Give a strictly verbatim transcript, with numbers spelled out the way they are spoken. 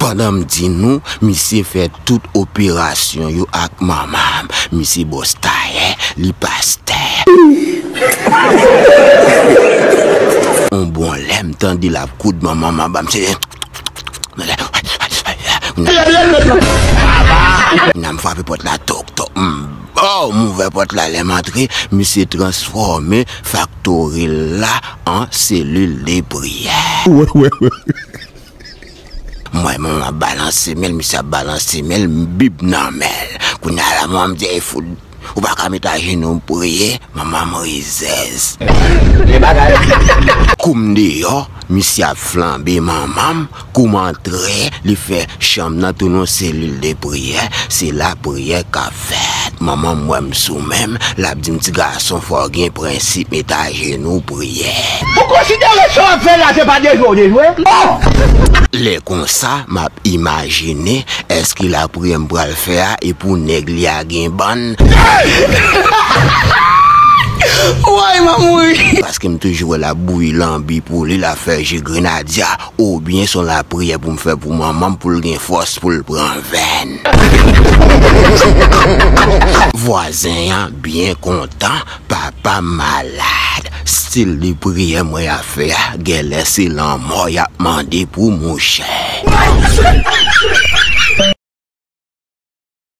Pandan m di nou, misye fè tout operasyon yo ak manman m. Misye bòs tayè, li pastè. On bon lè m tande l ap koud manman m anba m, se nan m frape pòt la, tok tok, m baw m ouvè pòt la, lè m antre, misye transfòme faktori l la an selil de priyè. M wè manman ap balanse men l, misye ap balanse men l, m bib nan men l. Kounye a la, manman m di, "Ey, fout, ou pa ka met ajenou w priye?" Manman m rizèz. Kou m deyò, misye ap flanbe manman m. Kou m antre, li fè chanm nan tounen yon selil de priyè. Se la priyè k ap fèt. Manman m wè m sou men m, l ap di m, "Ti gason, fò w gen prensip, met ajenou w priye." Ou konsidere sa w ap fè la, se pa dejwe w dejwe? Bon! Lè konsa, m ap imajine, èske lapriyè m pral fè a, e pou nèg li a gen bann? Woy, m ap mouri! Paske m toujou wè l ap bouyi lanbi pou li, l ap fè ji grenadya, oubyen se yon lapriyè pou m fè pou manman m, pou l gen fòs, pou l pran vèn. Vwazen an byen kontan, papa m malad. Stil de priyè mwen ap fè a, genlè se lanmò y ap mande pou mouche.